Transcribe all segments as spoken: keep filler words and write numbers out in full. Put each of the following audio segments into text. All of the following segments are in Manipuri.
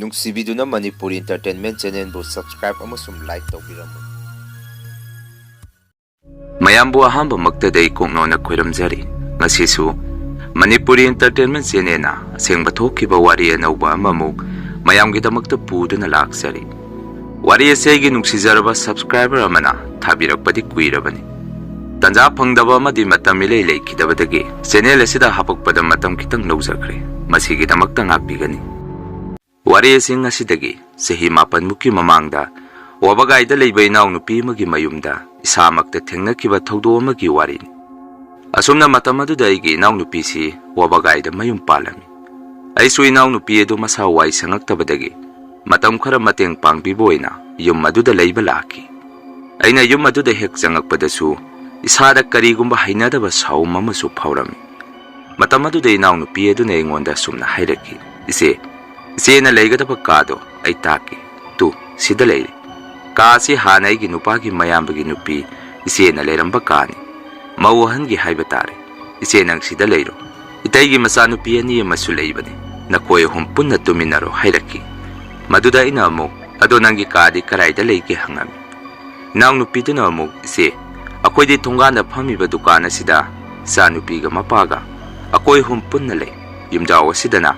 ꯅꯨꯡꯁꯤꯕꯤꯗꯨꯅ ꯃꯅꯤꯄꯨꯔꯤ Entertainment Channelꯕꯨ subscribe ꯑꯃꯁꯨꯡ like ꯇꯧꯕꯤꯔꯝꯃꯨ꯫ ꯃꯌꯥꯝꯕꯨ ꯑꯍꯥꯟꯕꯃꯛꯇꯗ ꯑꯩ ꯀꯣꯛꯅꯣꯟꯅ ꯈꯣꯏꯔꯝꯖꯔꯤ꯫ ꯉꯁꯤꯁꯨ ꯃꯅꯤꯄꯨꯔꯤ Entertainment Channelꯅ ꯑꯁꯦꯡꯕ ꯊꯣꯛꯈꯤꯕ ꯋꯥꯔꯤ ꯑꯅꯧꯕ ꯑꯃꯃꯨꯛ ꯃꯌꯥꯝꯒꯤꯗꯃꯛꯇ ꯄꯨꯗꯨꯅ ꯂꯥꯛꯆꯔꯤ꯫ ꯋꯥꯔꯤ ꯑꯁꯤ ꯑꯩꯒꯤ ꯅꯨꯡꯁꯤꯖꯔꯕ subscriber ꯑꯃꯅ ꯊꯥꯕꯤꯔꯛꯄꯗꯤ ꯀꯨꯏꯔꯕꯅꯤ꯫ ꯇꯟꯖꯥ ꯐꯪꯗꯕ ꯑꯃꯗꯤ ꯃꯇꯝ ꯏꯂꯩ ꯂꯩꯈꯤꯗꯕꯗꯒꯤ channel ꯑꯁꯤꯗ ꯍꯥꯄꯛꯄꯗ ꯃꯇꯝ ꯈꯤꯇꯪ ꯂꯧꯖꯈ꯭ꯔꯦ꯫ ꯃꯁꯤꯒꯤꯗꯃꯛꯇ ꯉꯥꯛꯄꯤꯒꯅꯤ꯫ ꯋꯥꯔꯤ ꯑꯁꯤ ꯉꯁꯤꯗꯒꯤ ꯆꯍꯤ ꯃꯥꯄꯟꯃꯨꯛꯀꯤ ꯃꯃꯥꯡꯗ ꯋꯥꯕꯒꯥꯏꯗ ꯂꯩꯕ ꯏꯅꯥꯎꯅꯨꯄꯤ ꯑꯃꯒꯤ ꯃꯌꯨꯝꯗ ꯏꯁꯥꯃꯛꯇ ꯊꯦꯡꯅꯈꯤꯕ ꯊꯧꯗꯣꯛ ꯑꯃꯒꯤ ꯋꯥꯔꯤꯅꯤ꯫ ꯑꯁꯨꯝꯅ ꯃꯇꯝ ꯑꯗꯨꯗ ꯑꯩꯒꯤ ꯏꯅꯥꯎꯅꯨꯄꯤꯁꯤ ꯋꯥꯕꯒꯥꯏꯗ ꯃꯌꯨꯝ ꯄꯥꯜꯂꯝꯃꯤ꯫ ꯑꯩꯁꯨ ꯏꯅꯥꯎꯅꯨꯄꯤ ꯑꯗꯨ ꯃꯁꯥ ꯋꯥꯏ ꯁꯪꯉꯛꯇꯕꯗꯒꯤ ꯃꯇꯝ ꯈꯔ ꯃꯇꯦꯡ ꯄꯥꯡꯕꯤꯕ ꯑꯣꯏꯅ ꯌꯨꯝ ꯑꯗꯨꯗ ꯂꯩꯕ ꯂꯥꯛꯈꯤ꯫ ꯑꯩꯅ ꯌꯨꯝ ꯑꯗꯨꯗ ꯍꯦꯛ ꯆꯪꯉꯛꯄꯗꯁꯨ ꯏꯁꯥꯗ ꯀꯔꯤꯒꯨꯝꯕ ꯍꯩꯅꯗꯕ ꯁꯥꯎꯝ ꯑꯃꯁꯨ ꯐꯥꯎꯔꯝꯃꯤ꯫ ꯃꯇꯝ ꯑꯗꯨꯗ ꯏꯅꯥꯎꯅꯨꯄꯤ ꯑꯗꯨꯅ ꯑꯩꯉꯣꯟꯗ ꯑꯁꯨꯝꯅ ꯍꯥꯏꯔꯛꯈꯤ, "ꯏꯆꯦ, ꯏꯆꯦꯅ ꯂꯩꯒꯗꯕ ꯀꯥꯗꯣ ꯑꯩ ꯇꯥꯛꯀꯦ꯫ ꯇꯨ, ꯁꯤꯗ ꯂꯩꯔꯦ꯫ ꯀꯥ ꯑꯁꯤ ꯍꯥꯟꯅ ꯑꯩꯒꯤ ꯅꯨꯄꯥꯒꯤ ꯃꯌꯥꯝꯕꯒꯤ ꯅꯨꯄꯤ ꯏꯆꯦꯅ ꯂꯩꯔꯝꯕ ꯀꯥꯅꯤ꯫ ꯃꯧ ꯑꯍꯟꯒꯤ ꯍꯥꯏꯕ ꯇꯥꯔꯦ꯫ ꯏꯆꯦ, ꯅꯪ ꯁꯤꯗ ꯂꯩꯔꯣ꯫ ꯏꯇꯩꯒꯤ ꯃꯆꯥꯅꯨꯄꯤ ꯑꯅꯤ ꯑꯃꯁꯨ ꯂꯩꯕꯅꯤ꯫ ꯅꯈꯣꯏ ꯑꯍꯨꯝ ꯄꯨꯟꯅ ꯇꯨꯃꯤꯟꯅꯔꯣ" ꯍꯥꯏꯔꯛꯈꯤ꯫ ꯃꯗꯨꯗ ꯑꯩꯅ ꯑꯃꯨꯛ, "ꯑꯗꯣ ꯅꯪꯒꯤ ꯀꯥꯗꯤ ꯀꯔꯥꯏꯗ ꯂꯩꯒꯦ?" ꯍꯪꯉꯝꯃꯤ꯫ ꯏꯅꯥꯎꯅꯨꯄꯤꯗꯨꯅ ꯑꯃꯨꯛ, "ꯏꯆꯦ, ꯑꯩꯈꯣꯏꯗꯤ ꯊꯣꯡꯒꯥꯟꯗ ꯐꯝꯃꯤꯕ ꯗꯨꯀꯥꯟ ꯑꯁꯤꯗ ꯏꯆꯥꯅꯨꯄꯤꯒ ꯃꯄꯥꯒ ꯑꯩꯈꯣꯏ ꯑꯍꯨꯝ ꯄꯨꯟꯅ ꯂꯩ꯫ ꯌꯨꯝꯖꯥꯎ ꯑꯁꯤꯗꯅ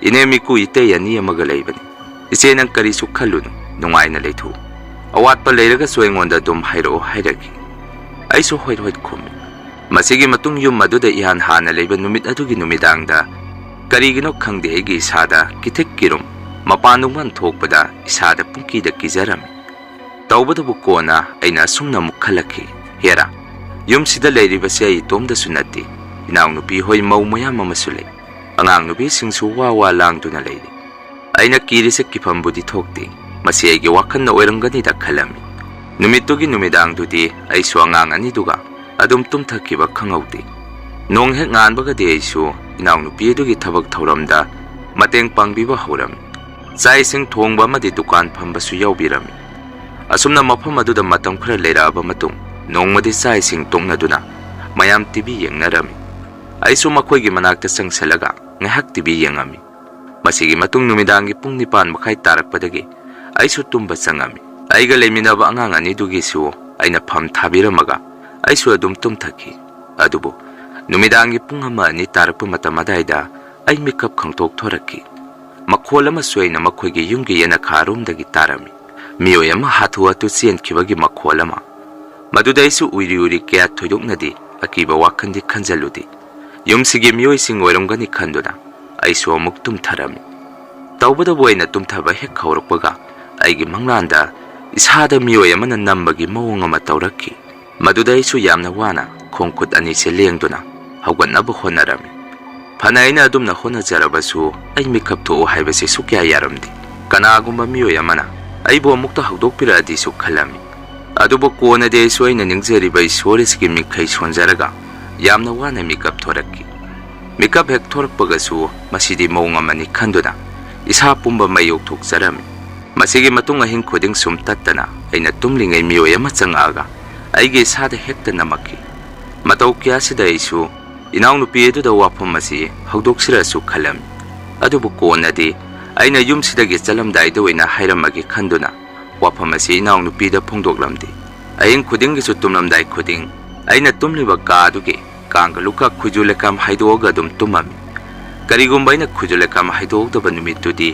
ꯏꯅꯦꯝ ꯏꯀꯨ ꯏꯇꯩ ꯑꯅꯤ ꯑꯃꯒ ꯂꯩꯕꯅꯤ꯫ ꯏꯆꯦ, ꯅꯪ ꯀꯔꯤꯁꯨ ꯈꯜꯂꯨꯅꯨ, ꯅꯨꯡꯉꯥꯏꯅ ꯂꯩꯊꯣꯛꯎ꯫ ꯑꯋꯥꯠꯄ ꯂꯩꯔꯒꯁꯨ ꯑꯩꯉꯣꯟꯗ ꯑꯗꯨꯝ ꯍꯥꯏꯔꯛꯑꯣ" ꯍꯥꯏꯔꯛꯈꯤ꯫ ꯑꯩꯁꯨ ꯍꯣꯏ ꯍꯣꯏ ꯈꯨꯝꯃꯤ꯫ ꯃꯁꯤꯒꯤ ꯃꯇꯨꯡ ꯌꯨꯝ ꯑꯗꯨꯗ ꯏꯍꯥꯟ ꯍꯥꯟꯅ ꯂꯩꯕ ꯅꯨꯃꯤꯠ ꯑꯗꯨꯒꯤ ꯅꯨꯃꯤꯗꯥꯡꯗ ꯀꯔꯤꯒꯤꯅꯣ ꯈꯪꯗꯦ, ꯑꯩꯒꯤ ꯏꯁꯥꯗ ꯀꯤꯊꯤꯛ ꯀꯤꯔꯨꯝ, ꯃꯄꯥꯟ ꯅꯨꯡꯄꯥꯟ ꯊꯣꯛꯄꯗ ꯏꯁꯥꯗ ꯄꯨꯡꯀꯤꯗ ꯀꯤꯖꯔꯝꯃꯤ꯫ ꯇꯧꯕꯇꯕꯨ ꯀꯣꯟꯅ ꯑꯩꯅ ꯑꯁꯨꯝꯅ ꯑꯃꯨꯛ ꯈꯜꯂꯛꯈꯤ, "ꯍꯦꯔꯥ, ꯌꯨꯝꯁꯤꯗ ꯂꯩꯔꯤꯕꯁꯦ ꯑꯩ ꯏꯇꯣꯝꯗꯁꯨ ꯅꯠꯇꯦ, ꯏꯅꯥꯎꯅꯨꯄꯤ ꯍꯣꯏ ꯃꯧ ꯃꯌꯥꯝ ꯑꯃꯁꯨ ꯂꯩ꯫ ꯑꯉꯥꯡ ꯅꯨꯄꯤꯁꯤꯡꯁꯨ ꯋꯥ ꯋꯥ ꯂꯥꯡꯗꯨꯅ ꯂꯩꯔꯤ꯫ ꯑꯩꯅ ꯀꯤꯔꯤꯁꯦ ꯀꯤꯐꯝꯕꯨꯗꯤ ꯊꯣꯛꯇꯦ, ꯃꯁꯤ ꯑꯩꯒꯤ ꯋꯥꯈꯜꯅ ꯑꯣꯏꯔꯝꯒꯅꯤꯗ" ꯈꯜꯂꯝꯃꯤ꯫ ꯅꯨꯃꯤꯠꯇꯨꯒꯤ ꯅꯨꯃꯤꯗꯥꯡꯗꯨꯗꯤ ꯑꯩꯁꯨ ꯑꯉꯥꯡ ꯑꯅꯤꯗꯨꯒ ꯑꯗꯨꯝ ꯇꯨꯝꯊꯈꯤꯕ ꯈꯪꯍꯧꯗꯦ꯫ ꯅꯣꯡ ꯍꯦꯛ ꯉꯥꯟꯕꯒꯗꯤ ꯑꯩꯁꯨ ꯏꯅꯥꯎꯅꯨꯄꯤ ꯑꯗꯨꯒꯤ ꯊꯕꯛ ꯊꯧꯔꯝꯗ ꯃꯇꯦꯡ ꯄꯥꯡꯕꯤꯕ ꯍꯧꯔꯝꯃꯤ꯫ ꯆꯥꯛ ꯏꯁꯤꯡ ꯊꯣꯡꯕ ꯑꯃꯗꯤ ꯗꯨꯀꯥꯟ ꯐꯝꯕꯁꯨ ꯌꯥꯎꯕꯤꯔꯝꯃꯤ꯫ ꯑꯁꯨꯝꯅ ꯃꯐꯝ ꯑꯗꯨꯗ ꯃꯇꯝ ꯈꯔ ꯂꯩꯔꯛꯑꯕ ꯃꯇꯨꯡ, ꯅꯣꯡꯃꯗꯤ ꯆꯥꯛ ꯏꯁꯤꯡ ꯇꯣꯛꯅꯗꯨꯅ ꯃꯌꯥꯝ ꯇꯤꯚꯤ ꯌꯦꯡꯅꯔꯝꯃꯤ꯫ ꯑꯩꯁꯨ ꯃꯈꯣꯏꯒꯤ ꯃꯅꯥꯛꯇ ꯆꯪꯁꯤꯜꯂꯒ ꯉꯥꯏꯍꯥꯛ ꯇꯤꯚꯤ ꯌꯦꯡꯉꯝꯃꯤ꯫ ꯃꯁꯤꯒꯤ ꯃꯇꯨꯡ ꯅꯨꯃꯤꯗꯥꯡꯒꯤ ꯄꯨꯡ ꯅꯤꯄꯥꯟ ꯃꯈꯥꯏ ꯇꯥꯔꯛꯄꯗꯒꯤ ꯑꯩꯁꯨ ꯇꯨꯝꯕ ꯆꯪꯉꯝꯃꯤ꯫ ꯑꯩꯒ ꯂꯩꯃꯤꯟꯅꯕ ꯑꯉꯥꯡ ꯑꯅꯤꯗꯨꯒꯤꯁꯨ ꯑꯩꯅ ꯐꯝ ꯊꯥꯕꯤꯔꯝꯃꯒ ꯑꯩꯁꯨ ꯑꯗꯨꯝ ꯇꯨꯝꯊꯈꯤ꯫ ꯑꯗꯨꯕꯨ ꯅꯨꯃꯤꯗꯥꯡꯒꯤ ꯄꯨꯡ ꯑꯃ ꯑꯅꯤ ꯇꯥꯔꯛꯄ ꯃꯇꯝ ꯑꯗꯥꯏꯗ ꯑꯩ ꯃꯤꯀꯞ ꯈꯪꯊꯣꯛ ꯊꯣꯔꯛꯈꯤ꯫ ꯃꯈꯣꯜ ꯑꯃꯁꯨ ꯑꯩꯅ ꯃꯈꯣꯏꯒꯤ ꯌꯨꯝꯒꯤ ꯌꯦꯅꯈꯥꯔꯣꯝꯗꯒꯤ ꯇꯥꯔꯝꯃꯤ꯫ ꯃꯤꯑꯣꯏ ꯑꯃ ꯍꯥꯊꯨ ꯍꯥꯊꯨ ꯆꯦꯟꯈꯤꯕꯒꯤ ꯃꯈꯣꯜ ꯑꯃ꯫ ꯃꯗꯨꯗ ꯑꯩꯁꯨ ꯎꯏꯔꯤ ꯎꯏꯔꯤ ꯀꯌꯥ ꯊꯣꯏꯗꯣꯛꯅꯗꯤ ꯑꯀꯤꯕ ꯋꯥꯈꯜꯗꯤ ꯈꯟꯖꯜꯂꯨꯗꯦ꯫ ꯌꯨꯝꯁꯤꯒꯤ ꯃꯤꯑꯣꯏꯁꯤꯡ ꯑꯣꯏꯔꯝꯒꯅꯤ ꯈꯟꯗꯨꯅ ꯑꯩꯁꯨ ꯑꯃꯨꯛ ꯇꯨꯝꯊꯔꯝꯃꯤ꯫ ꯇꯧꯕꯇꯕꯨ ꯑꯩꯅ ꯇꯨꯝꯊꯕ ꯍꯦꯛ ꯍꯧꯔꯛꯄꯒ ꯑꯩꯒꯤ ꯃꯪꯂꯥꯟꯗ ꯏꯁꯥꯗ ꯃꯤꯑꯣꯏ ꯑꯃꯅ ꯅꯝꯕꯒꯤ ꯃꯑꯣꯡ ꯑꯃ ꯇꯧꯔꯛꯈꯤ꯫ ꯃꯗꯨꯗ ꯑꯩꯁꯨ ꯌꯥꯝꯅ ꯋꯥꯅ ꯈꯣꯡ ꯈꯨꯠ ꯑꯅꯤꯁꯦ ꯂꯦꯡꯗꯨꯅ ꯍꯧꯒꯠꯅꯕ ꯍꯣꯠꯅꯔꯝꯃꯤ꯫ ꯐꯅ ꯑꯩꯅ ꯑꯗꯨꯝꯅ ꯍꯣꯠꯅꯖꯔꯕꯁꯨ ꯑꯩ ꯃꯤꯀꯞ ꯊꯣꯛꯎ ꯍꯥꯏꯕꯁꯤ ꯁꯨꯛꯌꯥ ꯌꯥꯔꯝꯗꯦ꯫ ꯀꯅꯥꯒꯨꯝꯕ ꯃꯤꯑꯣꯏ ꯑꯃꯅ ꯑꯩꯕꯨ ꯑꯃꯨꯛꯇ ꯍꯧꯗꯣꯛꯄꯤꯔꯛꯑꯗꯤꯁꯨ ꯈꯜꯂꯝꯃꯤ꯫ ꯑꯗꯨꯕꯨ ꯀꯣꯟꯅꯗꯤ ꯑꯩꯁꯨ ꯑꯩꯅ ꯅꯤꯡꯖꯔꯤꯕ ꯏꯁꯣꯔ ꯑꯁꯤꯒꯤ ꯃꯤꯡꯈꯩ ꯁꯣꯟꯖꯔꯒ ꯌꯥꯝꯅ ꯋꯥꯅ ꯃꯤꯀꯞ ꯊꯣꯔꯛꯈꯤ꯫ ꯃꯤꯀꯞ ꯍꯦꯛ ꯊꯣꯔꯛꯄꯒꯁꯨ ꯃꯁꯤꯗꯤ ꯃꯑꯣꯡ ꯑꯃꯅꯤ ꯈꯟꯗꯨꯅ ꯏꯁꯥ ꯄꯨꯝꯕ ꯃꯩ ꯌꯧꯊꯣꯛꯆꯔꯝꯃꯤ꯫ ꯃꯁꯤꯒꯤ ꯃꯇꯨꯡ ꯑꯍꯤꯡ ꯈꯨꯗꯤꯡ ꯁꯨꯝ ꯇꯠꯇꯅ ꯑꯩꯅ ꯇꯨꯝꯂꯤꯉꯩ ꯃꯤꯑꯣꯏ ꯑꯃ ꯆꯪꯉꯛꯑꯒ ꯑꯩꯒꯤ ꯏꯁꯥꯗ ꯍꯦꯛꯇ ꯅꯝꯃꯛꯈꯤ꯫ ꯃꯇꯧ ꯀꯌꯥꯁꯤꯗ ꯑꯩꯁꯨ ꯏꯅꯥꯎꯅꯨꯄꯤ ꯑꯗꯨꯗ ꯋꯥꯐꯝ ꯑꯁꯤ ꯍꯧꯗꯣꯛꯁꯤꯔꯁꯨ ꯈꯜꯂꯝꯃꯤ꯫ ꯑꯗꯨꯕꯨ ꯀꯣꯟꯅꯗꯤ ꯑꯩꯅ ꯌꯨꯝꯁꯤꯗꯒꯤ ꯆꯠꯂꯝꯗꯥꯏꯗ ꯑꯣꯏꯅ ꯍꯥꯏꯔꯝꯃꯒꯦ ꯈꯟꯗꯨꯅ ꯋꯥꯐꯝ ꯑꯁꯤ ꯏꯅꯥꯎꯅꯨꯄꯤꯗ ꯐꯣꯡꯗꯣꯛꯂꯝꯗꯦ꯫ ꯑꯍꯤꯡ ꯈꯨꯗꯤꯡꯒꯤꯁꯨ ꯇꯨꯝꯂꯝꯗꯥꯏ ꯈꯨꯗꯤꯡ ꯑꯩꯅ ꯇꯨꯝꯂꯤꯕ ꯀꯥ ꯑꯗꯨꯒꯤ ꯀꯥꯡꯒ ꯂꯨꯀꯥ ꯈꯨꯖꯨ ꯂꯩꯈꯥꯝ ꯍꯩꯗꯣꯛꯑꯒ ꯑꯗꯨꯝ ꯇꯨꯝꯃꯝꯃꯤ꯫ ꯀꯔꯤꯒꯨꯝꯕ ꯑꯩꯅ ꯈꯨꯖꯨ ꯂꯩꯈꯥꯝ ꯍꯩꯗꯣꯛꯍꯧꯗꯕ ꯅꯨꯃꯤꯠꯇꯨꯗꯤ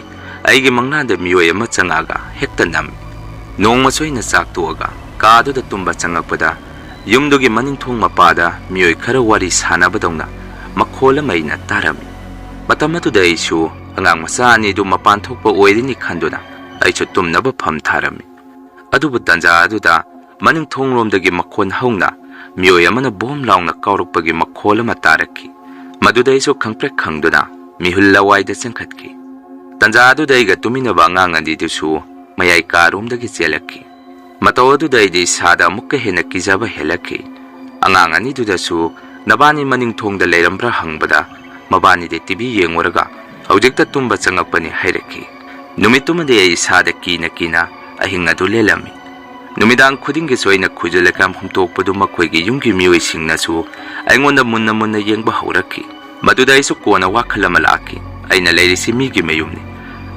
ꯑꯩꯒꯤ ꯃꯪꯂꯥꯟꯗ ꯃꯤꯑꯣꯏ ꯑꯃ ꯆꯪꯉꯛꯑꯒ ꯍꯦꯛꯇ ꯅꯝꯃꯤ꯫ ꯅꯣꯡꯃꯁꯨ ꯑꯩꯅ ꯆꯥꯛ ꯇꯣꯛꯑꯒ ꯀꯥ ꯑꯗꯨꯗ ꯇꯨꯝꯕ ꯆꯪꯉꯛꯄꯗ ꯌꯨꯝꯗꯨꯒꯤ ꯃꯅꯤꯡ ꯊꯣꯡ ꯃꯄꯥꯗ ꯃꯤꯑꯣꯏ ꯈꯔ ꯋꯥꯔꯤ ꯁꯥꯟꯅꯕꯗꯧꯅ ꯃꯈꯣꯜ ꯑꯃ ꯑꯩꯅ ꯇꯥꯔꯝꯃꯤ꯫ ꯃꯇꯝ ꯑꯗꯨꯗ ꯑꯩꯁꯨ ꯑꯉꯥꯡ ꯃꯆꯥ ꯑꯅꯤꯗꯨ ꯃꯄꯥꯟ ꯊꯣꯛꯄ ꯑꯣꯏꯔꯅꯤ ꯈꯟꯗꯨꯅ ꯑꯩꯁꯨ ꯇꯨꯝꯅꯕ ꯐꯝ ꯊꯥꯔꯝꯃꯤ꯫ ꯑꯗꯨꯕꯨ ꯇꯟꯖꯥ ꯑꯗꯨꯗ ꯃꯅꯤꯡ ꯊꯣꯡꯂꯣꯝꯗꯒꯤ ꯃꯈꯣꯟ ꯍꯧꯅ ꯃꯤꯑꯣꯏ ꯑꯃꯅ ꯕꯣꯝ ꯂꯥꯎꯅ ꯀꯥꯎꯔꯛꯄꯒꯤ ꯃꯈꯣꯜ ꯑꯃ ꯇꯥꯔꯛꯈꯤ꯫ ꯃꯗꯨꯗ ꯑꯩꯁꯨ ꯈꯪꯄ꯭ꯔꯦꯛ ꯈꯪꯗꯨꯅ ꯃꯤꯍꯨꯜ ꯂꯋꯥꯏꯗ ꯆꯦꯟꯈꯠꯈꯤ꯫ ꯇꯟꯖꯥ ꯑꯗꯨꯗ ꯑꯩꯒ ꯇꯨꯃꯤꯟꯅꯕ ꯑꯉꯥꯡ ꯑꯅꯤꯗꯨꯁꯨ ꯃꯌꯥꯏ ꯀꯥꯔꯣꯝꯗꯒꯤ ꯆꯦꯜꯂꯛꯈꯤ꯫ ꯃꯇꯧ ꯑꯗꯨꯗ ꯑꯩꯗꯤ ꯏꯁꯥꯗ ꯑꯃꯨꯛꯀ ꯍꯦꯟꯅ ꯀꯤꯖꯕ ꯍꯦꯜꯂꯛꯈꯤ꯫ ꯑꯉꯥꯡ ꯑꯅꯤꯗꯨꯗꯁꯨ "ꯅꯕꯥꯅꯤ ꯃꯅꯤꯡ ꯊꯣꯡꯗ ꯂꯩꯔꯝꯕ꯭ꯔꯥ?" ꯍꯪꯕꯗ ꯃꯕꯥꯅꯤꯗꯤ ꯇꯤꯚꯤ ꯌꯦꯡꯉꯨꯔꯒ ꯍꯧꯖꯤꯛꯇ ꯇꯨꯝꯕ ꯆꯪꯉꯛꯄꯅꯤ ꯍꯥꯏꯔꯛꯈꯤ꯫ ꯅꯨꯃꯤꯠꯇꯨꯃꯗꯤ ꯑꯩ ꯏꯁꯥꯗ ꯀꯤꯅ ꯀꯤꯅ ꯑꯍꯤꯡ ꯑꯗꯨ ꯂꯦꯜꯂꯝꯃꯤ꯫ ꯅꯨꯃꯤꯗꯥꯡ ꯈꯨꯗꯤꯡꯒꯤꯁꯨ ꯑꯩꯅ ꯈꯨꯖꯨ ꯂꯩꯈꯥꯝ ꯍꯨꯝꯇꯣꯛꯄꯗꯨ ꯃꯈꯣꯏꯒꯤ ꯌꯨꯝꯒꯤ ꯃꯤꯑꯣꯏꯁꯤꯡꯅꯁꯨ ꯑꯩꯉꯣꯟꯗ ꯃꯨꯟꯅ ꯃꯨꯟꯅ ꯌꯦꯡꯕ ꯍꯧꯔꯛꯈꯤ꯫ ꯃꯗꯨꯗ ꯑꯩꯁꯨ ꯀꯣꯟꯅ ꯋꯥꯈꯜ ꯑꯃ ꯂꯥꯛꯈꯤ꯫ ꯑꯩꯅ ꯂꯩꯔꯤꯁꯤ ꯃꯤꯒꯤ ꯃꯌꯨꯝꯅꯤ꯫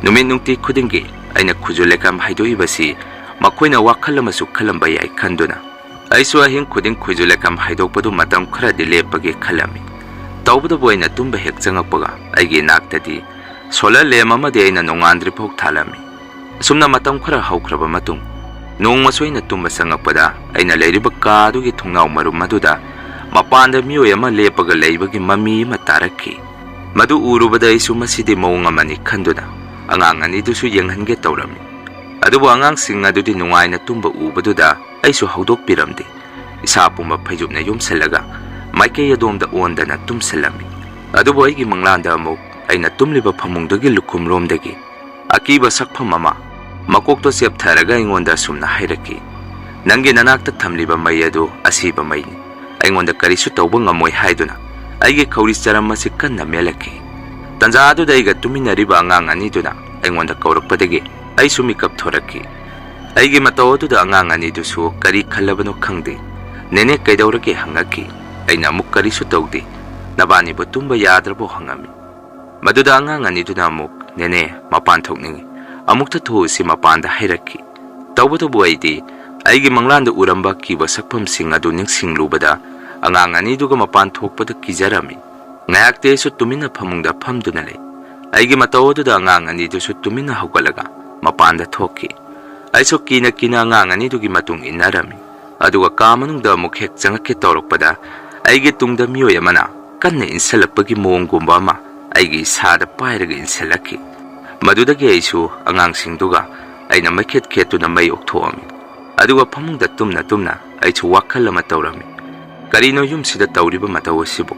ꯅꯨꯃꯤꯠ ꯅꯨꯡꯇꯤ ꯈꯨꯗꯤꯡꯒꯤ ꯑꯩꯅ ꯈꯨꯖꯨ ꯂꯩꯀꯥꯝ ꯍꯥꯏꯗꯣꯛꯏꯕꯁꯤ ꯃꯈꯣꯏꯅ ꯋꯥꯈꯜ ꯑꯃꯁꯨ ꯈꯜꯂꯝꯕ ꯌꯥꯏ ꯈꯟꯗꯨꯅ, ꯑꯩꯁꯨ ꯑꯍꯤꯡ ꯈꯨꯗꯤꯡ ꯈꯨꯖꯨ ꯂꯩꯀꯥꯝ ꯍꯥꯏꯗꯣꯛꯄꯗꯨ ꯃꯇꯝ ꯈꯔꯗꯤ ꯂꯦꯞꯄꯒꯦ ꯈꯜꯂꯝꯃꯤ꯫ ꯇꯧꯕꯇꯕꯨ ꯑꯩꯅ ꯇꯨꯝꯕ ꯍꯦꯛ ꯆꯪꯉꯛꯄꯒ ꯑꯩꯒꯤ ꯏꯅꯥꯛꯇꯗꯤ solar lamp ꯑꯃꯗꯤ ꯑꯩꯅ ꯅꯣꯡꯉꯥꯟꯗ꯭ꯔꯤꯐꯥꯎ ꯊꯥꯜꯂꯝꯃꯤ꯫ ꯑꯁꯨꯝꯅ ꯃꯇꯝ ꯈꯔ ꯍꯧꯈ꯭ꯔꯕ ꯃꯇꯨꯡ, ꯅꯣꯡꯃꯁꯨ ꯑꯩꯅ ꯇꯨꯝꯕ ꯆꯪꯉꯛꯄꯗ ꯑꯩꯅ ꯂꯩꯔꯤꯕ ꯀꯥ ꯑꯗꯨꯒꯤ ꯊꯣꯡꯅꯥꯎ ꯃꯔꯨꯝ ꯑꯗꯨꯗ ꯃꯄꯥꯟꯗ ꯃꯤꯑꯣꯏ ꯑꯃ ꯂꯦꯞꯄꯒ ꯂꯩꯕꯒꯤ ꯃꯃꯤ ꯑꯃ ꯇꯥꯔꯛꯈꯤ꯫ ꯃꯗꯨ ꯎꯔꯨꯕꯗ ꯑꯩꯁꯨ ꯃꯁꯤꯗꯤ ꯃꯑꯣꯡ ꯑꯃꯅꯤ ꯈꯟꯗꯨꯅ ꯑꯉꯥꯡ ꯑꯅꯤꯗꯨꯁꯨ ꯌꯦꯡꯍꯟꯒꯦ ꯇꯧꯔꯝꯃꯤ꯫ ꯑꯗꯨꯕꯨ ꯑꯉꯥꯡꯁꯤꯡ ꯑꯗꯨꯗꯤ ꯅꯨꯡꯉꯥꯏꯅ ꯇꯨꯝꯕ ꯎꯕꯗꯨꯗ ꯑꯩꯁꯨ ꯍꯧꯗꯣꯛꯄꯤꯔꯝꯗꯦ꯫ ꯏꯁꯥ ꯄꯨꯝꯕ ꯐꯩꯖꯨꯞꯅ ꯌꯣꯝꯁꯤꯜꯂꯒ ꯃꯥꯏꯀꯩ ꯑꯗꯣꯝꯗ ꯑꯣꯟꯗꯅ ꯇꯨꯝꯁꯤꯜꯂꯝꯃꯤ꯫ ꯑꯗꯨꯕꯨ ꯑꯩꯒꯤ ꯃꯪꯂꯥꯟꯗ ꯑꯃꯨꯛ ꯑꯩꯅ ꯇꯨꯝꯂꯤꯕ ꯐꯃꯨꯡꯗꯨꯒꯤ ꯂꯨꯈꯨꯝꯔꯣꯝꯗꯒꯤ ꯑꯀꯤꯕ ꯁꯛꯐꯝ ꯑꯃ ꯃꯀꯣꯛꯇꯣ ꯆꯦꯞꯊꯔꯒ ꯑꯩꯉꯣꯟꯗ ꯑꯁꯨꯝꯅ ꯍꯥꯏꯔꯛꯈꯤ, "ꯅꯪꯒꯤ ꯅꯅꯥꯛꯇ ꯊꯝꯂꯤꯕ ꯃꯩ ꯑꯗꯨ ꯑꯁꯤꯕ ꯃꯩꯅꯤ꯫ ꯑꯩꯉꯣꯟꯗ ꯀꯔꯤꯁꯨ ꯇꯧꯕ ꯉꯝꯃꯣꯏ" ꯍꯥꯏꯗꯨꯅ ꯑꯩꯒꯤ ꯈꯧꯔꯤ ꯆꯔꯝ ꯑꯁꯤ ꯀꯟꯅ ꯃꯦꯜꯂꯛꯈꯤ꯫ ꯇꯟꯖꯥ ꯑꯗꯨꯗ ꯑꯩꯒ ꯇꯨꯃꯤꯟꯅꯔꯤꯕ ꯑꯉꯥꯡ ꯑꯅꯤꯗꯨꯅ ꯑꯩꯉꯣꯟꯗ ꯀꯧꯔꯛꯄꯗꯒꯤ ꯑꯩꯁꯨ ꯃꯤꯀꯞ ꯊꯣꯔꯛꯈꯤ꯫ ꯑꯩꯒꯤ ꯃꯇꯧ ꯑꯗꯨꯗ ꯑꯉꯥꯡ ꯑꯅꯤꯗꯨꯁꯨ ꯀꯔꯤ ꯈꯜꯂꯕꯅꯣ ꯈꯪꯗꯦ, "ꯅꯦꯅꯦ, ꯀꯩꯗꯧꯔꯒꯦ?" ꯍꯪꯉꯛꯈꯤ꯫ ꯑꯩꯅ ꯑꯃꯨꯛ "ꯀꯔꯤꯁꯨ ꯇꯧꯗꯦ, ꯅꯕꯥꯅꯤꯕꯨ ꯇꯨꯝꯕ ꯌꯥꯗ꯭ꯔꯕꯣ?" ꯍꯪꯉꯝꯃꯤ꯫ ꯃꯗꯨꯗ ꯑꯉꯥꯡ ꯑꯅꯤꯗꯨꯅ ꯑꯃꯨꯛ, "ꯅꯦꯅꯦ, ꯃꯄꯥꯟ ꯊꯣꯛꯅꯤꯡꯏ, ꯑꯃꯨꯛꯇ ꯊꯣꯛꯎꯁꯤ" ꯃꯄꯥꯟꯗ ꯍꯥꯏꯔꯛꯈꯤ꯫ ꯇꯧꯕꯇꯕꯨ ꯑꯩꯗꯤ ꯑꯩꯒꯤ ꯃꯪꯂꯥꯟꯗ ꯎꯔꯝꯕ ꯑꯀꯤꯕ ꯁꯛꯐꯝꯁꯤꯡ ꯑꯗꯨ ꯅꯤꯡꯁꯤꯡꯂꯨꯕꯗ ꯑꯉꯥꯡ ꯑꯅꯤꯗꯨꯒ ꯃꯄꯥꯟ ꯊꯣꯛꯄꯗ ꯀꯤꯖꯔꯝꯃꯤ꯫ ꯉꯥꯏꯍꯥꯛꯇꯤ ꯑꯩꯁꯨ ꯇꯨꯃꯤꯟꯅ ꯐꯃꯨꯡꯗ ꯐꯝꯗꯨꯅ ꯂꯩ꯫ ꯑꯩꯒꯤ ꯃꯇꯧ ꯑꯗꯨꯗ ꯑꯉꯥꯡ ꯑꯅꯤꯗꯨꯁꯨ ꯇꯨꯃꯤꯟꯅ ꯍꯧꯒꯠꯂꯒ ꯃꯄꯥꯟꯗ ꯊꯣꯛꯈꯤ꯫ ꯑꯩꯁꯨ ꯀꯤꯅ ꯀꯤꯅ ꯑꯉꯥꯡ ꯑꯅꯤꯗꯨꯒꯤ ꯃꯇꯨꯡ ꯏꯟꯅꯔꯝꯃꯤ꯫ ꯑꯗꯨꯒ ꯀꯥ ꯃꯅꯨꯡꯗ ꯑꯃꯨꯛ ꯍꯦꯛ ꯆꯪꯉꯛꯀꯦ ꯇꯧꯔꯛꯄꯗ ꯑꯩꯒꯤ ꯇꯨꯡꯗ ꯃꯤꯑꯣꯏ ꯑꯃꯅ ꯀꯟꯅ ꯏꯟꯁꯤꯜꯂꯛꯄꯒꯤ ꯃꯑꯣꯡꯒꯨꯝꯕ ꯑꯃ ꯑꯩꯒꯤ ꯏꯁꯥꯗ ꯄꯥꯏꯔꯒ ꯏꯟꯁꯤꯜꯂꯛꯈꯤ꯫ ꯃꯗꯨꯗꯒꯤ ꯑꯩꯁꯨ ꯑꯉꯥꯡꯁꯤꯡꯗꯨꯒ ꯑꯩꯅ ꯃꯩꯈꯦꯠ ꯈꯦꯠꯇꯨꯅ ꯃꯩ ꯑꯣꯛꯊꯣꯛꯑꯝꯃꯤ꯫ ꯑꯗꯨꯒ ꯐꯃꯨꯡꯗ ꯇꯨꯝꯅ ꯇꯨꯝꯅ ꯑꯩꯁꯨ ꯋꯥꯈꯜ ꯑꯃ ꯇꯧꯔꯝꯃꯤ꯫ ꯀꯔꯤꯅꯣ ꯌꯨꯝꯁꯤꯗ ꯇꯧꯔꯤꯕ ꯃꯇꯧ ꯑꯁꯤꯕꯨ?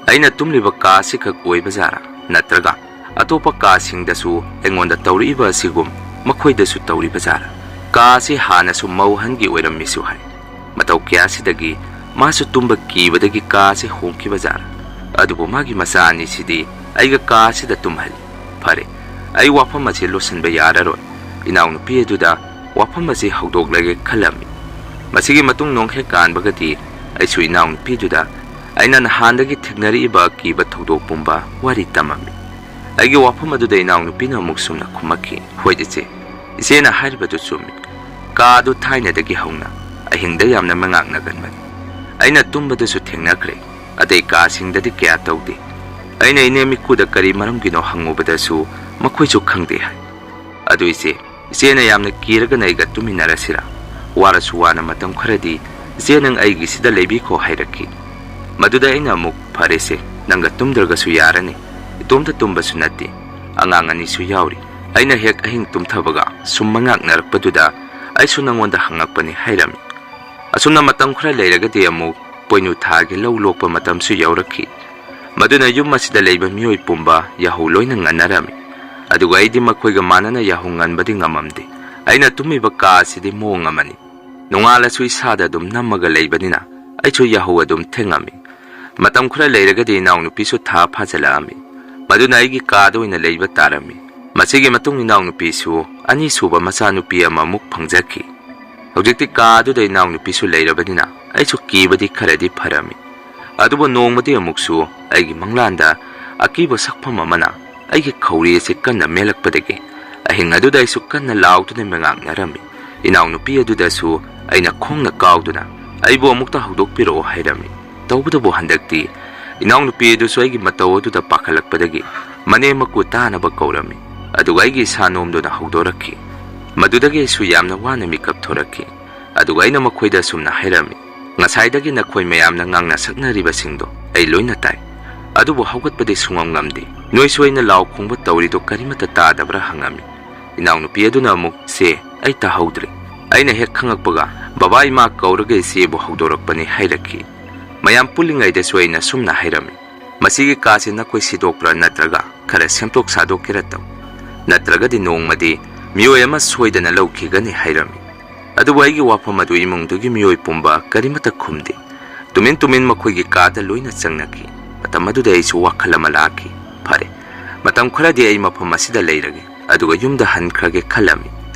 ꯑꯩꯅ ꯇꯨꯝꯂꯤꯕ ꯀꯥ ꯑꯁꯤꯈꯛ ꯑꯣꯏꯕ ꯖꯥꯔꯥ? ꯅꯠꯇ꯭ꯔꯒ ꯑꯇꯣꯞꯄ ꯀꯥꯁꯤꯡꯗꯁꯨ ꯑꯩꯉꯣꯟꯗ ꯇꯧꯔꯛꯏꯕ ꯑꯁꯤꯒꯨꯝ ꯃꯈꯣꯏꯗꯁꯨ ꯇꯧꯔꯤꯕ ꯖꯥꯔꯥ? ꯀꯥ ꯑꯁꯤ ꯍꯥꯟꯅꯁꯨ ꯃꯧ ꯑꯍꯟꯒꯤ ꯑꯣꯏꯔꯝꯃꯤꯁꯨ ꯍꯥꯏ꯫ ꯃꯇꯧ ꯀꯌꯥꯁꯤꯗꯒꯤ ꯃꯥꯁꯨ ꯇꯨꯝꯕ ꯀꯤꯕꯗꯒꯤ ꯀꯥ ꯑꯁꯤ ꯍꯣꯡꯈꯤꯕ ꯖꯥꯔꯥ? ꯑꯗꯨꯕꯨ ꯃꯥꯒꯤ ꯃꯆꯥ ꯑꯅꯤꯁꯤꯗꯤ ꯑꯩꯒ ꯀꯥ ꯑꯁꯤꯗ ꯇꯨꯝꯍꯜꯂꯤ꯫ ꯐꯔꯦ, ꯑꯩ ꯋꯥꯐꯝ ꯑꯁꯤ ꯂꯣꯠꯁꯤꯟꯕ ꯌꯥꯔꯔꯣꯏ꯫ ꯏꯅꯥꯎꯅꯨꯄꯤ ꯑꯗꯨꯗ ꯋꯥꯐꯝ ꯑꯁꯤ ꯍꯧꯗꯣꯛꯂꯒꯦ ꯈꯜꯂꯝꯃꯤ꯫ ꯃꯁꯤꯒꯤ ꯃꯇꯨꯡ ꯅꯣꯡ ꯍꯦꯛ ꯀꯥꯟꯕꯒꯗꯤ ꯑꯩꯁꯨ ꯏꯅꯥꯎꯅꯨꯄꯤꯗꯨꯗ ꯑꯩꯅ ꯅꯍꯥꯟꯗꯒꯤ ꯊꯦꯡꯅꯔꯛꯏꯕ ꯑꯀꯤꯕ ꯊꯧꯗꯣꯛ ꯄꯨꯝꯕ ꯋꯥꯔꯤ ꯇꯝꯃꯝꯃꯤ꯫ ꯑꯩꯒꯤ ꯋꯥꯐꯝ ꯑꯗꯨꯗ ꯏꯅꯥꯎꯅꯨꯄꯤꯅ ꯑꯃꯨꯛ ꯁꯨꯝꯅ ꯈꯨꯝꯃꯛꯈꯤ, "ꯍꯣꯏ ꯏꯆꯦ, ꯏꯆꯦꯅ ꯍꯥꯏꯔꯤꯕꯗꯨ ꯆꯨꯝꯃꯤ꯫ ꯀꯥ ꯑꯗꯨ ꯊꯥꯏꯅꯗꯒꯤ ꯍꯧꯅ ꯑꯍꯤꯡꯗ ꯌꯥꯝꯅ ꯃꯉꯥꯛꯅꯒꯟꯕꯅꯤ꯫ ꯑꯩꯅ ꯇꯨꯝꯕꯗꯁꯨ ꯊꯦꯡꯅꯈ꯭ꯔꯦ꯫ ꯑꯇꯩ ꯀꯥꯁꯤꯡꯗꯗꯤ ꯀꯌꯥ ꯇꯧꯗꯦ꯫ ꯑꯩꯅ ꯏꯅꯦ ꯃꯤꯀꯨꯗ ꯀꯔꯤ ꯃꯔꯝꯒꯤꯅꯣ ꯍꯪꯉꯨꯕꯗꯁꯨ ꯃꯈꯣꯏꯁꯨ ꯈꯪꯗꯦ ꯍꯥꯏ꯫ ꯑꯗꯨ ꯏꯆꯦ, ꯏꯆꯦꯅ ꯌꯥꯝꯅ ꯀꯤꯔꯒꯅ ꯑꯩꯒ ꯇꯨꯃꯤꯟꯅꯔꯁꯤꯔꯥ? ꯋꯥꯔꯁꯨ ꯋꯥꯅ ꯃꯇꯝ ꯈꯔꯗꯤ ꯏꯆꯦ ꯅꯪ ꯑꯩꯒꯤꯁꯤꯗ ꯂꯩꯕꯤꯈꯣ" ꯍꯥꯏꯔꯛꯈꯤ꯫ ꯃꯗꯨꯗ ꯑꯩꯅ ꯑꯃꯨꯛ, "ꯐꯔꯦꯁꯦ, ꯅꯪꯒ ꯇꯨꯝꯗ꯭ꯔꯒꯁꯨ ꯌꯥꯔꯅꯤ꯫ ꯏꯇꯣꯝꯇ ꯇꯨꯝꯕꯁꯨ ꯅꯠꯇꯦ, ꯑꯉꯥꯡ ꯑꯅꯤꯁꯨ ꯌꯥꯎꯔꯤ꯫ ꯑꯩꯅ ꯍꯦꯛ ꯑꯍꯤꯡ ꯇꯨꯝꯊꯕꯒ ꯁꯨꯝ ꯃꯉꯥꯛꯅꯔꯛꯄꯗꯨꯗ ꯑꯩꯁꯨ ꯅꯪꯉꯣꯟꯗ ꯍꯪꯉꯛꯄꯅꯤ" ꯍꯥꯏꯔꯝꯃꯤ꯫ ꯑꯁꯨꯝꯅ ꯃꯇꯝ ꯈꯔ ꯂꯩꯔꯒꯗꯤ ꯑꯃꯨꯛ ꯄꯣꯏꯅꯨ ꯊꯥꯒꯤ ꯂꯧ ꯂꯣꯛꯄ ꯃꯇꯝꯁꯨ ꯌꯧꯔꯛꯈꯤ꯫ ꯃꯗꯨꯅ ꯌꯨꯝ ꯑꯁꯤꯗ ꯂꯩꯕ ꯃꯤꯑꯣꯏ ꯄꯨꯝꯕ ꯌꯥꯍꯧ ꯂꯣꯏꯅ ꯉꯟꯅꯔꯝꯃꯤ꯫ ꯑꯗꯨꯒ ꯑꯩꯗꯤ ꯃꯈꯣꯏꯒ ꯃꯥꯟꯅꯅ ꯌꯥꯍꯧ ꯉꯟꯕꯗꯤ ꯉꯝꯃꯝꯗꯦ꯫ ꯑꯩꯅ ꯇꯨꯝꯃꯤꯕ ꯀꯥ ꯑꯁꯤꯗꯤ ꯃꯑꯣꯡ ꯑꯃꯅꯤ꯫ ꯅꯣꯡꯉꯥꯜꯂꯁꯨ ꯏꯁꯥꯗ ꯑꯗꯨꯝ ꯅꯝꯃꯒ ꯂꯩꯕꯅꯤꯅ ꯑꯩꯁꯨ ꯌꯥꯍꯧ ꯑꯗꯨꯝ ꯊꯦꯡꯉꯝꯃꯤ꯫ ꯃꯇꯝ ꯈꯔ ꯂꯩꯔꯒꯗꯤ ꯏꯅꯥꯎꯅꯨꯄꯤꯁꯨ ꯊꯥ ꯐꯥꯖꯤꯜꯂꯛꯑꯝꯃꯤ꯫ ꯃꯗꯨꯅ ꯑꯩꯒꯤ ꯀꯥꯗ ꯑꯣꯏꯅ ꯂꯩꯕ ꯇꯥꯔꯝꯃꯤ꯫ ꯃꯁꯤꯒꯤ ꯃꯇꯨꯡ ꯏꯅꯥꯎꯅꯨꯄꯤꯁꯨ ꯑꯅꯤꯁꯨꯕ ꯃꯆꯥꯅꯨꯄꯤ ꯑꯃꯃꯨꯛ ꯐꯪꯖꯈꯤ꯫ ꯍꯧꯖꯤꯛꯇꯤ ꯀꯥ ꯑꯗꯨꯗ ꯏꯅꯥꯎꯅꯨꯄꯤꯁꯨ ꯂꯩꯔꯕꯅꯤꯅ ꯑꯩꯁꯨ ꯀꯤꯕꯗꯤ ꯈꯔꯗꯤ ꯐꯔꯝꯃꯤ꯫ ꯑꯗꯨꯕꯨ ꯅꯣꯡꯃꯗꯤ ꯑꯃꯨꯛꯁꯨ ꯑꯩꯒꯤ ꯃꯪꯂꯥꯟꯗ ꯑꯀꯤꯕ ꯁꯛꯐꯝ ꯑꯃꯅ ꯑꯩꯒꯤ ꯈꯧꯔꯤ ꯑꯁꯤ ꯀꯟꯅ ꯃꯦꯜꯂꯛꯄꯗꯒꯤ ꯑꯍꯤꯡ ꯑꯗꯨꯗ ꯑꯩꯁꯨ ꯀꯟꯅ ꯂꯥꯎꯗꯨꯅ ꯃꯉꯥꯛꯅꯔꯝꯃꯤ꯫ ꯏꯅꯥꯎꯅꯨꯄꯤ ꯑꯗꯨꯗꯁꯨ ꯑꯩꯅ ꯈꯣꯡꯅ ꯀꯥꯎꯗꯨꯅ "ꯑꯩꯕꯨ ꯑꯃꯨꯛꯇ ꯍꯧꯗꯣꯛꯄꯤꯔꯛꯑꯣ" ꯍꯥꯏꯔꯝꯃꯤ꯫ ꯇꯧꯕꯇꯕꯨ ꯍꯟꯗꯛꯇꯤ ꯏꯅꯥꯎꯅꯨꯄꯤ ꯑꯗꯨꯁꯨ ꯑꯩꯒꯤ ꯃꯇꯧ ꯑꯗꯨꯗ ꯄꯥꯈꯠꯂꯛꯄꯗꯒꯤ ꯃꯅꯦꯝ ꯃꯀꯨ ꯇꯥꯅꯕ ꯀꯧꯔꯝꯃꯤ꯫ ꯑꯗꯨꯒ ꯑꯩꯒꯤ ꯏꯁꯥ ꯅꯣꯝꯗꯨꯅ ꯍꯧꯗꯣꯔꯛꯈꯤ꯫ ꯃꯗꯨꯗꯒꯤ ꯑꯩꯁꯨ ꯌꯥꯝꯅ ꯋꯥꯅ ꯃꯤꯀꯞ ꯊꯣꯔꯛꯈꯤ꯫ ꯑꯗꯨꯒ ꯑꯩꯅ ꯃꯈꯣꯏꯗ ꯑꯁꯨꯝꯅ ꯍꯥꯏꯔꯝꯃꯤ, "ꯉꯁꯥꯏꯗꯒꯤ ꯅꯈꯣꯏ ꯃꯌꯥꯝꯅ ꯉꯥꯡꯅ ꯁꯛꯅꯔꯤꯕꯁꯤꯡꯗꯣ ꯑꯩ ꯂꯣꯏꯅ ꯇꯥꯏ, ꯑꯗꯨꯕꯨ ꯍꯧꯒꯠꯄꯗꯤ ꯁꯨꯡꯉꯝ ꯉꯝꯗꯦ꯫ ꯅꯣꯏꯁꯨ ꯑꯩꯅ ꯂꯥꯎ ꯈꯣꯡꯕ ꯇꯧꯔꯤꯗꯣ ꯀꯔꯤꯃꯠꯇ ꯇꯥꯗꯕ꯭ꯔꯥ?" ꯍꯪꯉꯝꯃꯤ꯫ ꯏꯅꯥꯎꯅꯨꯄꯤ ꯑꯗꯨꯅ ꯑꯃꯨꯛ, "ꯁꯦ, ꯑꯩ ꯇꯥꯍꯧꯗ꯭ꯔꯦ꯫ ꯑꯩꯅ ꯍꯦꯛ ꯈꯪꯉꯛꯄꯒ ꯕꯕꯥ ꯏꯃꯥ ꯀꯧꯔꯒ ꯏꯆꯦꯕꯨ ꯍꯧꯗꯣꯔꯛꯄꯅꯤ" ꯍꯥꯏꯔꯛꯈꯤ꯫ ꯃꯌꯥꯝ ꯄꯨꯜꯂꯤꯉꯩꯗꯁꯨ ꯑꯩꯅ ꯁꯨꯝꯅ ꯍꯥꯏꯔꯝꯃꯤ, "ꯃꯁꯤꯒꯤ ꯀꯥꯁꯤ ꯅꯈꯣꯏ ꯁꯤꯗꯣꯛꯄ꯭ꯔꯥ ꯅꯠꯇ꯭ꯔꯒ ꯈꯔ ꯁꯦꯝꯗꯣꯛ ꯁꯥꯗꯣꯛꯀꯦꯔꯥ ꯇꯧ, ꯅꯠꯇ꯭ꯔꯒꯗꯤ ꯅꯣꯡꯃꯗꯤ ꯃꯤꯑꯣꯏ ꯑꯃ ꯁꯣꯏꯗꯅ ꯂꯧꯈꯤꯒꯅꯤ" ꯍꯥꯏꯔꯝꯃꯤ꯫ ꯑꯗꯨꯕꯨ ꯑꯩꯒꯤ ꯋꯥꯐꯝ ꯑꯗꯨ ꯏꯃꯨꯡꯗꯨꯒꯤ ꯃꯤꯑꯣꯏ ꯄꯨꯝꯕ ꯀꯔꯤꯃꯠꯇ ꯈꯨꯝꯗꯦ꯫ ꯇꯨꯃꯤꯟ ꯇꯨꯃꯤꯟ ꯃꯈꯣꯏꯒꯤ ꯀꯥꯗ ꯂꯣꯏꯅ ꯆꯪꯅꯈꯤ꯫ ꯃꯇꯝ ꯑꯗꯨꯗ ꯑꯩꯁꯨ ꯋꯥꯈꯜ ꯑꯃ ꯂꯥꯛꯈꯤ꯫ "ꯐꯔꯦ, ꯃꯇꯝ ꯈꯔꯗꯤ ꯑꯩ ꯃꯐꯝ ꯑꯁꯤꯗ ꯂꯩꯔꯒꯦ, ꯑꯗꯨꯒ ꯌꯨꯝꯗ ꯍꯟꯈ꯭ꯔꯒꯦ" ꯈꯜꯂꯝꯃꯤ꯫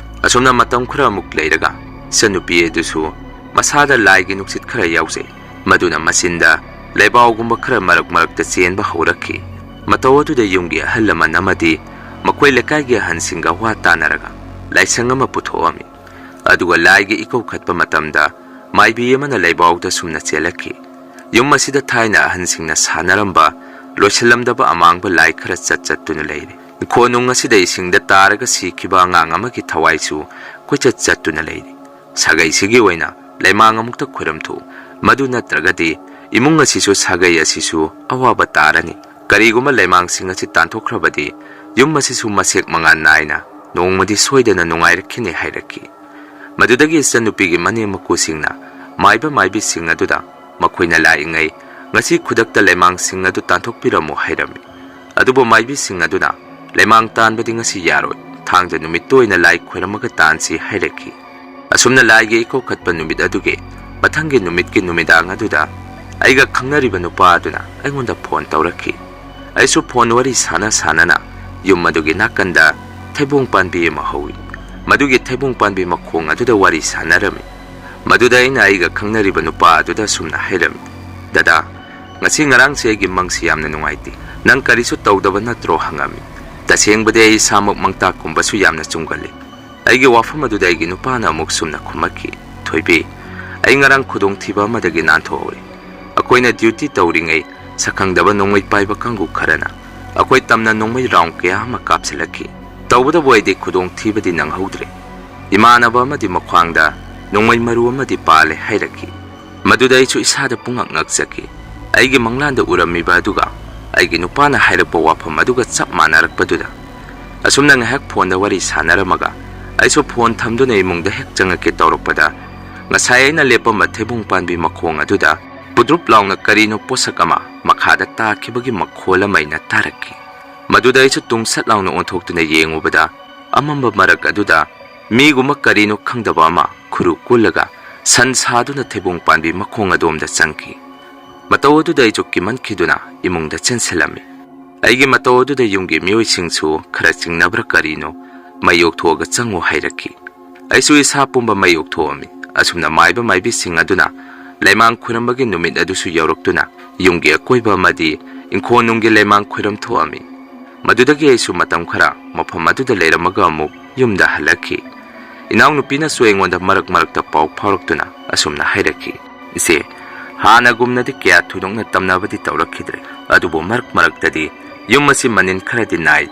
ꯑꯁꯨꯝꯅ ꯃꯇꯝ ꯈꯔ ꯑꯃꯨꯛ ꯂꯩꯔꯒ ꯏꯆꯟꯅꯨꯄꯤ ꯑꯗꯨꯁꯨ ꯃꯁꯥꯗ ꯂꯥꯏꯒꯤ ꯅꯨꯡꯁꯤꯠ ꯈꯔ ꯌꯥꯎꯖꯩ꯫ ꯃꯗꯨꯅ ꯃꯆꯤꯟꯗ ꯂꯩꯕꯥꯎꯒꯨꯝꯕ ꯈꯔ ꯃꯔꯛ ꯃꯔꯛꯇ ꯆꯦꯟꯕ ꯍꯧꯔꯛꯈꯤ꯫ ꯃꯇꯧ ꯑꯗꯨꯗ ꯌꯨꯝꯒꯤ ꯑꯍꯜ ꯂꯃꯟ ꯑꯃꯗꯤ ꯃꯈꯣꯏ ꯂꯩꯀꯥꯏꯒꯤ ꯑꯍꯟꯁꯤꯡꯒ ꯋꯥ ꯇꯥꯅꯔꯒ ꯂꯥꯏꯁꯪ ꯑꯃ ꯄꯨꯊꯣꯛꯑꯝꯃꯤ꯫ ꯑꯗꯨꯒ ꯂꯥꯏꯒꯤ ꯏꯀꯧ ꯈꯠꯄ ꯃꯇꯝꯗ ꯃꯥꯏꯕꯤ ꯑꯃꯅ ꯂꯩꯕꯥꯎꯗ ꯁꯨꯝꯅ ꯆꯦꯜꯂꯛꯈꯤ: "ꯌꯨꯝ ꯑꯁꯤꯗ ꯊꯥꯏꯅ ꯑꯍꯟꯁꯤꯡꯅ ꯁꯥꯟꯅꯔꯝꯕ ꯂꯣꯏꯁꯤꯜꯂꯝꯗꯕ ꯑꯃꯥꯡꯕ ꯂꯥꯏ ꯈꯔ ꯆꯠ ꯆꯠꯇꯨꯅ ꯂꯩꯔꯤ꯫ ꯏꯪꯈꯣꯜꯅꯨꯡ ꯑꯁꯤꯗ ꯏꯁꯤꯡꯗ ꯇꯥꯔꯒ ꯁꯤꯈꯤꯕ ꯑꯉꯥꯡ ꯑꯃꯒꯤ ꯊꯋꯥꯏꯁꯨ ꯀꯣꯏꯆꯠ ꯆꯠꯇꯨꯅ ꯂꯩꯔꯤ꯫ ꯁꯥꯒꯩꯁꯤꯒꯤ ꯑꯣꯏꯅ ꯂꯩꯃꯥꯡ ꯑꯃꯨꯛꯇ ꯈꯣꯏꯔꯝꯊꯣꯛꯎ꯫ ꯃꯗꯨ ꯅꯠꯇ꯭ꯔꯒꯗꯤ ꯏꯃꯨꯡ ꯑꯁꯤꯁꯨ ꯁꯥꯒꯩ ꯑꯁꯤꯁꯨ ꯑꯋꯥꯕ ꯇꯥꯔꯅꯤ꯫ ꯀꯔꯤꯒꯨꯝꯕ ꯂꯩꯃꯥꯡꯁꯤꯡ ꯑꯁꯤ ꯇꯥꯟꯊꯣꯛꯈ꯭ꯔꯕꯗꯤ ꯌꯨꯝ ꯑꯁꯤꯁꯨ ꯃꯁꯦꯛ ꯃꯉꯥꯜ ꯅꯥꯏꯅ ꯅꯣꯡꯃꯗꯤ ꯁꯣꯏꯗꯅ ꯅꯨꯡꯉꯥꯏꯔꯛꯈꯤꯅꯤ" ꯍꯥꯏꯔꯛꯈꯤ꯫ ꯃꯗꯨꯗꯒꯤ ꯏꯆꯟꯅꯨꯄꯤꯒꯤ ꯃꯅꯦꯝ ꯃꯀꯨꯁꯤꯡꯅ ꯃꯥꯏꯕ ꯃꯥꯏꯕꯤꯁꯤꯡ ꯑꯗꯨꯗ ꯃꯈꯣꯏꯅ ꯂꯥꯛꯏꯉꯩ ꯉꯁꯤ ꯈꯨꯗꯛꯇ ꯂꯩꯃꯥꯡꯁꯤꯡ ꯑꯗꯨ ꯇꯥꯟꯊꯣꯛꯄꯤꯔꯝꯃꯨ ꯍꯥꯏꯔꯝꯃꯤ꯫ ꯑꯗꯨꯕꯨ ꯃꯥꯏꯕꯤꯁꯤꯡ ꯑꯗꯨꯅ, "ꯂꯩꯃꯥꯡ ꯇꯥꯟꯕꯗꯤ ꯉꯁꯤ ꯌꯥꯔꯣꯏ, ꯊꯥꯡꯖ ꯅꯨꯃꯤꯠꯇ ꯑꯣꯏꯅ ꯂꯥꯏ ꯈꯣꯏꯔꯝꯃꯒ ꯇꯥꯟꯁꯤ" ꯍꯥꯏꯔꯛꯈꯤ꯫ ꯑꯁꯨꯝꯅ ꯂꯥꯏꯒꯤ ꯏꯀꯧꯈꯠꯄ ꯅꯨꯃꯤꯠ ꯑꯗꯨꯒꯤ ꯃꯊꯪꯒꯤ ꯅꯨꯃꯤꯠꯀꯤ ꯅꯨꯃꯤꯗꯥꯡ ꯑꯗꯨꯗ ꯑꯩꯒ ꯈꯪꯅꯔꯤꯕ ꯅꯨꯄꯥ ꯑꯗꯨꯅ ꯑꯩꯉꯣꯟꯗ ꯐꯣꯟ ꯇꯧꯔꯛꯈꯤ꯫ ꯑꯩꯁꯨ ꯐꯣꯟ ꯋꯥꯔꯤ ꯁꯥꯟꯅ ꯁꯥꯟꯅꯅ ꯌꯨꯝ ꯑꯗꯨꯒꯤ ꯅꯥꯀꯟꯗ ꯊꯩꯕꯣꯡ ꯄꯥꯝꯕꯤ ꯑꯃ ꯍꯧꯏ꯫ ꯃꯗꯨꯒꯤ ꯊꯩꯕꯣꯡ ꯄꯥꯝꯕꯤ ꯃꯈꯣꯡ ꯑꯗꯨꯗ ꯋꯥꯔꯤ ꯁꯥꯟꯅꯔꯝꯃꯤ꯫ ꯃꯗꯨꯗ ꯑꯩꯅ ꯑꯩꯒ ꯈꯪꯅꯔꯤꯕ ꯅꯨꯄꯥ ꯑꯗꯨꯗ ꯑꯁꯨꯝꯅ ꯍꯥꯏꯔꯝꯃꯤ: "ꯗꯗꯥ, ꯉꯁꯤ ꯉꯔꯥꯡꯁꯦ ꯑꯩꯒꯤ ꯃꯪꯁꯤ ꯌꯥꯝꯅ ꯅꯨꯡꯉꯥꯏꯇꯦ꯫ ꯅꯪ ꯀꯔꯤꯁꯨ ꯇꯧꯗꯕ ꯅꯠꯇ꯭ꯔꯣ?" ꯍꯪꯉꯝꯃꯤ꯫ ꯇꯁꯦꯡꯕꯗꯤ ꯑꯩ ꯏꯁꯥꯃꯛ ꯃꯪꯇꯥꯛꯀꯨꯝꯕꯁꯨ ꯌꯥꯝꯅ ꯆꯨꯝꯒꯜꯂꯤ꯫ ꯑꯩꯒꯤ ꯋꯥꯐꯝ ꯑꯗꯨꯗ ꯑꯩꯒꯤ ꯅꯨꯄꯥꯅ ꯑꯃꯨꯛ ꯁꯨꯝꯅ ꯈꯨꯝꯃꯛꯈꯤ: "ꯊꯣꯏꯕꯤ, ꯑꯩ ꯉꯔꯥꯡ ꯈꯨꯗꯣꯡꯊꯤꯕ ꯑꯃꯗꯒꯤ ꯅꯥꯟꯊꯣꯛꯍꯧꯔꯦ꯫ ꯑꯩꯈꯣꯏꯅ ꯗ꯭ꯌꯨꯇꯤ ꯇꯧꯔꯤꯉꯩ ꯁꯛꯈꯪꯗꯕ ꯅꯣꯡꯃꯩ ꯄꯥꯏꯕ ꯀꯥꯡꯕꯨ ꯈꯔꯅ ꯑꯩꯈꯣꯏ ꯇꯝꯅ ꯅꯣꯡꯃꯩ ꯔꯥꯎꯟ ꯀꯌꯥ ꯑꯃ ꯀꯥꯞꯁꯤꯜꯂꯛꯈꯤ꯫ ꯇꯧꯕꯇꯕꯨ ꯑꯩꯗꯤ ꯈꯨꯗꯣꯡꯊꯤꯕꯗꯤ ꯅꯪꯍꯧꯗ꯭ꯔꯦ꯫ ꯏꯃꯥꯟꯅꯕ ꯑꯃꯗꯤ ꯃꯈ꯭ꯋꯥꯡꯗ ꯅꯣꯡꯃꯩ ꯃꯔꯨ ꯑꯃꯗꯤ ꯄꯥꯜꯂꯦ" ꯍꯥꯏꯔꯛꯈꯤ꯫ ꯃꯗꯨꯗ ꯑꯩꯁꯨ ꯏꯁꯥꯗ ꯄꯨꯡꯉꯛ ꯉꯛꯆꯈꯤ꯫ ꯑꯩꯒꯤ ꯃꯪꯂꯥꯟꯗ ꯎꯔꯝꯃꯤꯕ ꯑꯗꯨꯒ ꯑꯩꯒꯤ ꯅꯨꯄꯥꯅ ꯍꯥꯏꯔꯛꯄ ꯋꯥꯐꯝ ꯑꯗꯨꯒ ꯆꯞ ꯃꯥꯟꯅꯔꯛꯄꯗꯨꯗ꯫ ꯑꯁꯨꯝꯅ ꯉꯥꯏꯍꯥꯛ ꯐꯣꯟꯗ ꯋꯥꯔꯤ ꯁꯥꯟꯅꯔꯝꯃꯒ ꯑꯩꯁꯨ ꯐꯣꯟ ꯊꯝꯗꯨꯅ ꯏꯃꯨꯡꯗ ꯍꯦꯛ ꯆꯪꯉꯛꯀꯦ ꯇꯧꯔꯛꯄꯗ, ꯉꯁꯥꯏ ꯑꯩꯅ ꯂꯦꯞꯄꯝꯕ ꯊꯩꯕꯣꯡ ꯄꯥꯝꯕꯤ ꯃꯈꯣꯡ ꯑꯗꯨꯗ ꯄꯨꯗ꯭ꯔꯨꯞ ꯂꯥꯎꯅ ꯀꯔꯤꯅꯣ ꯄꯣꯠꯁꯛ ꯑꯃ ꯃꯈꯥꯗ ꯇꯥꯈꯤꯕꯒꯤ ꯃꯈꯣꯜ ꯑꯃ ꯑꯩꯅ ꯇꯥꯔꯛꯈꯤ꯫ ꯃꯗꯨꯗ ꯑꯩꯁꯨ ꯇꯨꯡꯁꯠ ꯂꯥꯎꯅ ꯑꯣꯟꯊꯣꯛꯇꯨꯅ ꯌꯦꯡꯉꯨꯕꯗ, ꯑꯃꯝꯕ ꯃꯔꯛ ꯑꯗꯨꯗ ꯃꯤꯒꯨꯝꯕ ꯀꯔꯤꯅꯣ ꯈꯪꯗꯕ ꯑꯃ ꯈꯨꯔꯨ ꯀꯨꯜꯂꯒ ꯁꯟ ꯁꯥꯗꯨꯅ ꯊꯩꯕꯣꯡ ꯄꯥꯝꯕꯤ ꯃꯈꯣꯡ ꯑꯗꯣꯝꯗ ꯆꯪꯈꯤ꯫ ꯃꯇꯧ ꯑꯗꯨꯗ ꯑꯩꯁꯨ ꯀꯤꯃꯟꯈꯤꯗꯨꯅ ꯏꯃꯨꯡꯗ ꯆꯦꯟꯁꯤꯜꯂꯝꯃꯤ꯫ ꯑꯩꯒꯤ ꯃꯇꯧ ꯑꯗꯨꯗ ꯌꯨꯝꯒꯤ ꯃꯤꯑꯣꯏꯁꯤꯡꯁꯨ ꯈꯔ ꯆꯤꯡꯅꯕ꯭ꯔꯥ ꯀꯔꯤꯅꯣ, "ꯃꯩ ꯑꯣꯛꯊꯣꯛꯑꯒ ꯆꯪꯉꯨ" ꯍꯥꯏꯔꯛꯈꯤ꯫ ꯑꯩꯁꯨ ꯏꯁꯥ ꯄꯨꯝꯕ ꯃꯩ ꯑꯣꯛꯊꯣꯛꯑꯝꯃꯤ꯫ ꯑꯁꯨꯝꯅ ꯃꯥꯏꯕ ꯃꯥꯏꯕꯤꯁꯤꯡ ꯑꯗꯨꯅ ꯂꯩꯃꯥꯡ ꯈꯨꯔꯝꯕꯒꯤ ꯅꯨꯃꯤꯠ ꯑꯗꯨꯁꯨ ꯌꯧꯔꯛꯇꯨꯅ ꯌꯨꯝꯒꯤ ꯑꯀꯣꯏꯕ ꯑꯃꯗꯤ ꯏꯪꯈꯣꯜ ꯅꯨꯡꯒꯤ ꯂꯩꯃꯥꯡ ꯈꯣꯏꯔꯝ ꯊꯣꯛꯑꯝꯃꯤ꯫ ꯃꯗꯨꯗꯒꯤ ꯑꯩꯁꯨ ꯃꯇꯝ ꯈꯔ ꯃꯐꯝ ꯑꯗꯨꯗ ꯂꯩꯔꯝꯃꯒ ꯑꯃꯨꯛ ꯌꯨꯝꯗ ꯍꯜꯂꯛꯈꯤ꯫ ꯏꯅꯥꯎꯅꯨꯄꯤꯅꯁꯨ ꯑꯩꯉꯣꯟꯗ ꯃꯔꯛ ꯃꯔꯛꯇ ꯄꯥꯎ ꯐꯥꯎꯔꯛꯇꯨꯅ ꯑꯁꯨꯝꯅ ꯍꯥꯏꯔꯛꯈꯤ, "ꯏꯆꯦ, ꯍꯥꯟꯅꯒꯨꯝꯅꯗꯤ ꯀꯌꯥ ꯊꯣꯏꯗꯣꯛꯅ ꯇꯝꯅꯕꯗꯤ ꯇꯧꯔꯛꯈꯤꯗ꯭ꯔꯦ, ꯑꯗꯨꯕꯨ ꯃꯔꯛ ꯃꯔꯛꯇꯗꯤ ꯌꯨꯝ ꯑꯁꯤ ꯃꯅꯤꯟ ꯈꯔꯗꯤ ꯅꯥꯏ꯫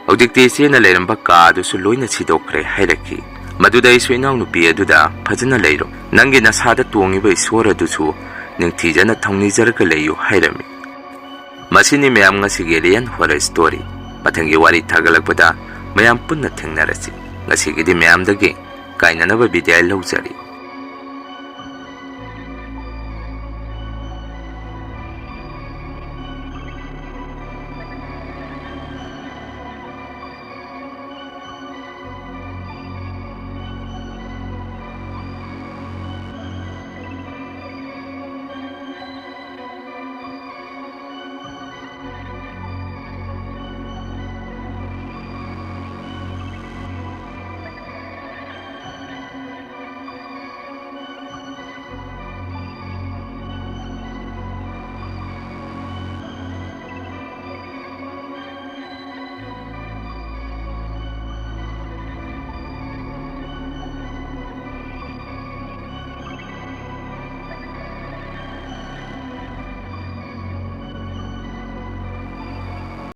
ꯍꯧꯖꯤꯛꯇꯤ ꯏꯆꯦꯅ ꯂꯩꯔꯝꯕ ꯀꯥ ꯑꯗꯨꯁꯨ ꯂꯣꯏꯅ ꯁꯤꯗꯣꯛꯈ꯭ꯔꯦ" ꯍꯥꯏꯔꯛꯈꯤ꯫ ꯃꯗꯨꯗ ꯑꯩꯁꯨ ꯏꯅꯥꯎꯅꯨꯄꯤ ꯑꯗꯨꯗ, "ꯐꯖꯅ ꯂꯩꯔꯣ, ꯅꯪꯒꯤ ꯅꯁꯥꯗ ꯇꯣꯡꯉꯤꯕ ꯏꯁꯣꯔ ꯑꯗꯨꯁꯨ ꯅꯤꯡꯊꯤꯖꯅ ꯊꯧꯅꯤꯖꯔꯒ ꯂꯩꯌꯨ" ꯍꯥꯏꯔꯝꯃꯤ꯫ ꯃꯁꯤꯅꯤ ꯃꯌꯥꯝ ꯉꯁꯤꯒꯤ Real Horror Story꯫ ꯃꯊꯪꯒꯤ ꯋꯥꯔꯤ ꯊꯥꯒꯠꯂꯛꯄꯗ ꯃꯌꯥꯝ ꯄꯨꯟꯅ ꯊꯦꯡꯅꯔꯁꯤ꯫ ꯉꯁꯤꯒꯤꯗꯤ ꯃꯌꯥꯝꯗꯒꯤ ꯀꯥꯏꯅꯅꯕ ꯕꯤꯗꯥꯏ ꯂꯧꯖꯔꯤ꯫